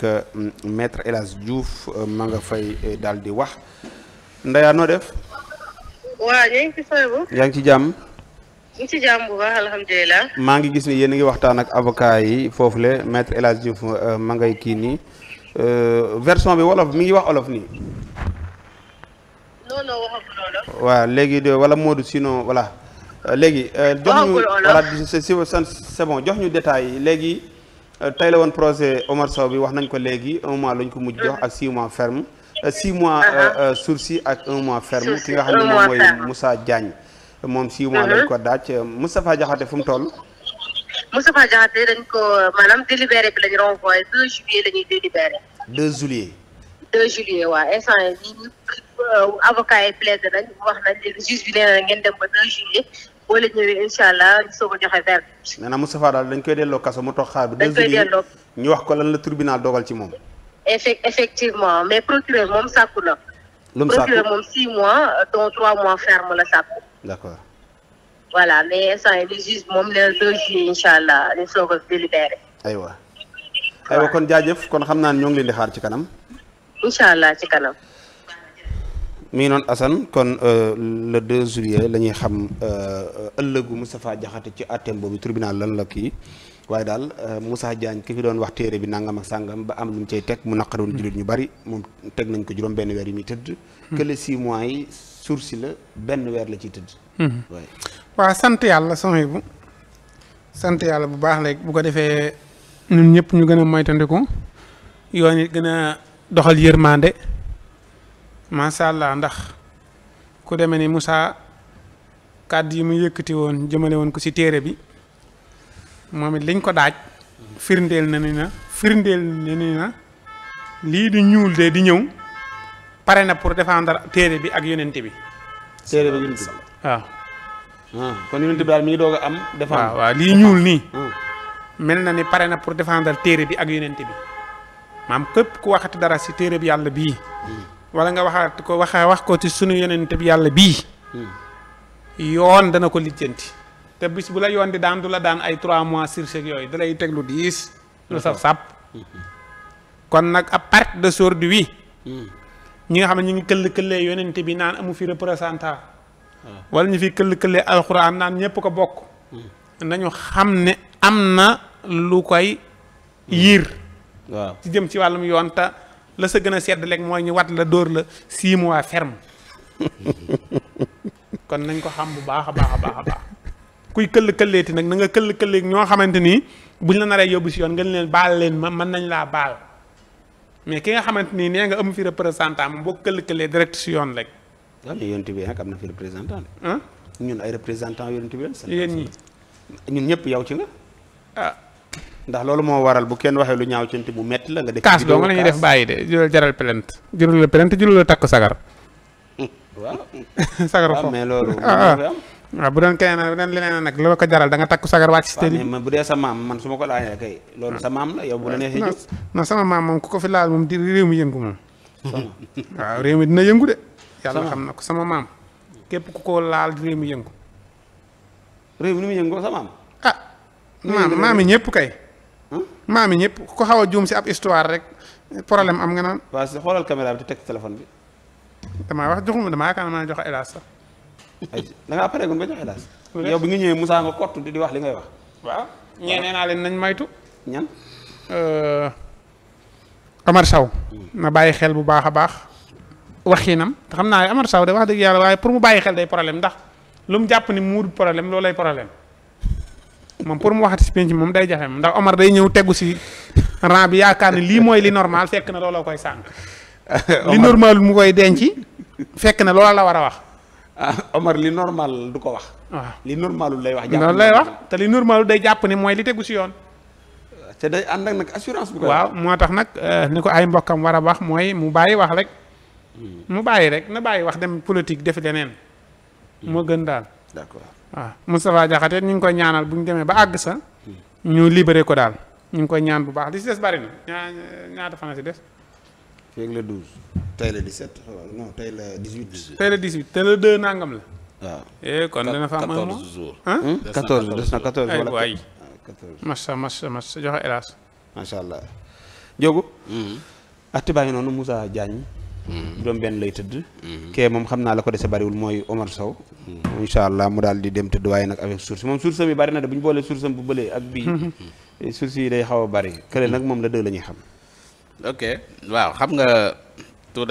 que maître El Hadj Diouf ma nga fay daal di wax Ndeya noo def. waaw ñu ngi ci soobu. yaa ngi ci jàmm. ñu ngi ci jàmm bu baax alhamdulilah. maa ngi gis ni yéen a ngi waxtaan ak avocat yi foofule maître El Hadj Diouf ma ngay kii nii version bi wolof mi ngi wax olof nii. non waxagul olof. waaw léegi de wala Modou sinon voilà. léegi jox ñu voilà c'est bon jox ñu détails yi léegi tey la woon procès Omar Sow bi wax nañ ko léegi 1 mois lañ ko mujj jox ak 6 mois ferme 6 mois sursis ak 1 mois ferme ki nga xam ne moom mooy Moussa Diagne moom 6 mois lañ ko daaj Moustapha Diakhaté fu mu toll. Moustapha Diakhaté dañ ko maanaam délibéré bi lañ renvoyé 2 juillet la ñuy délibéré. 2 juillet. 2 juillet waaw instant yii nii avocat yi plaidé nañ wax nañ léegi juge bi nee na ngeen dem ba 2 juillet. boo leen ñëwee incha allah ñu soog a joxe verdict. nee na Moustapha daal dañ koy delloo kaso mu toog xaar bi. dañ koy delloo ñu wax ko lan la tribunal dogal ci moom. effectivement mais procureur moom sàkku na. lu mu sàkku procureur moom 6 mois dont 3 mois ferme la sàkku. d'accord. voilà mais instant yii li juge moom nee na 2 juillet incha allah ñu soog a délibéré. aywa kon jaajëf kon xam naa ne ñoo ngi leen di xaar ci kanam. incha allah ci kanam. mi ngi noonu Assane kon le 2 juillet la ñuy xam ëllëgu Moustapha Diakhaté ci àtteem boobu tribunal lan la kii waaye daal Moussa Diagne ki fi doon wax téere bi nangam ak sàngam ba am lu mu cay teg mu naqaroon jullit ñu bari moom teg nañ ko juróom benn weer yi muy tëdd. que les 6 mois yi sursis la benn weer la ciy tëdd. waaw sant yàlla samay bu sant yàlla bu baax léegi bu ko defee ñun ñëpp ñu gën a moytandiku yoon it gën a doxal yërmande. macha allah ndax ku demee ni Moussa kàddu yi mu yëkkati woon jëmale woon ko ci téere bi moom it liñ ko daaj firndeel na ni na lii di ñuul de di ñëw pare na pour défendre téere bi ak yonent bi. téere bi yonent bi waaw. kon yonent bi daal mi ngi doog a am. défendre waaw lii ñuul nii. mel na ni pare na pour défendre téere bi ak yonent bi maam képp ku waxati dara ci téere bi yàlla bii. wala nga waxaat ko wax ko ci sunu yonent bi yàlla bii yoon dana ko lijjanti te bis bu la yoon di daan du la daan ay 3 mois sursis yooyu da lay teg lu diis lu saf sàpp kon nag à partir d'aujourd'hui ñi nga xam ne ñu ngi këll-këllee yonent bi naan amu fi représentant wala ñu fi këll-këllee alxuraan naan ñëpp ko bokk nañu xam ne am na lu koy yiir waaw ci jëm ci wàllum yoon te la sa gën a sedd léegi mooy ñu wat la dóor la 6 mois ferme kon nañ ko xam bu baax a baax kuy këll-këlleeti nag na nga këll-këlleeg ñoo xamante ni buñ la naree yóbbu si yoon nga leen baal leen ma mën nañ laa baal mais ki nga xamante ni nee nga amu fi représentant moom boo këll-këllee direct si yoon rek. waaw mais yonent bi nag am na fi représentant de. ñun ay représentant yonent bi lañ. yéen ñi ñun ñëpp yow ci nga. ndax loolu moo waral bu kenn waxee lu ñaaw ci nit mu metti la nga def. kaas doo nga la ñuy def bàyyi de jëlal jaral plainte jëlal la plainte jëlal la takk sagar. waaw. sagar foofu mais loolu. waaw bu doon keneen bu doon leneen nag loolu ko jaral da nga takk sagar wàcc si télé. mais bu dee sa maam man su ma ko laajee kay. loolu sa maam la yow bu la neexee jóg. non sama maam moom ku ko fi laal moom di réew mi yëngu moom. waaw réew mi dina yëngu de. yàlla xam na ko sama maam. képp ku ko laal réew mi yëngu. réew mi ni mu yëngoo sa maam. maam yi ñëpp kay. maam yi ñëpp ku ko xaw a juum si ab histoire rek problème am nga naan. waaw si xoolal caméra bi te teg téléphone bi. damaa wax joxuma damaa yaakaar naa joxe hélas sax. ay da ngaa pareegoon ba joxe hélas. yow bi nga ñëwee Moussa nga kott di wax li ngay wax. waaw ñeenee naa leen nañ maytu. ñan. Omar Sow. na bàyyi xel bu baax a baax. waxinam te xam naa ne Omar Sow de wax dëgg yàlla waaye pour mu bàyyi xel day problème ndax lu mu jàpp ni muur problème loolu lay problème. moom pour mu waxati si penc moom day jafe ndax Omar day ñëw tegu si rang bi yaakaar ne lii mooy li normal fekk na looloo koy sànq. li normal mu koy denc fekk na loola la war a wax. Omar li normal du ko wax. waaw li normalul lay wax. loolu lay wax te li normalul day jàpp ne mooy li tegu si yoon. te day ànd ak nag assurance bu ko. waaw moo tax nag ni ko ay mbokkam war a wax mooy mu bàyyi wax rek. mu bàyyi rek na bàyyi wax dem politique def leneen. moo gën daal. d'accord. waaw Moustapha Diakhaté ñu ngi koy ñaanal bu ñu demee ba àgg sa ñu libéré ko daal ñu ngi koy ñaan bu baax li si des bari na ñaata fan si des. fii ak le 12. tey le 17 non tey le 18. tey le 18 te le 2 nangam la. waaw. kon dina fa am un mois 14 jours. 14 des na 14 ay wala waay 14. massa joxe hélas. macha allah jógu atti baa ngi noonu Moussa Diagne juróom benn lay tëdd kee moom xam naa la ko dese bariwul mooy Omar Sow incha allah mu daal di dem tëdd waaye nag avec source moom source mi bari na de bu ñu boolee source am bu bëlee ak bii source yi day xaw a bari kële nag moom la deux la ñuy xam ok waaw xam nga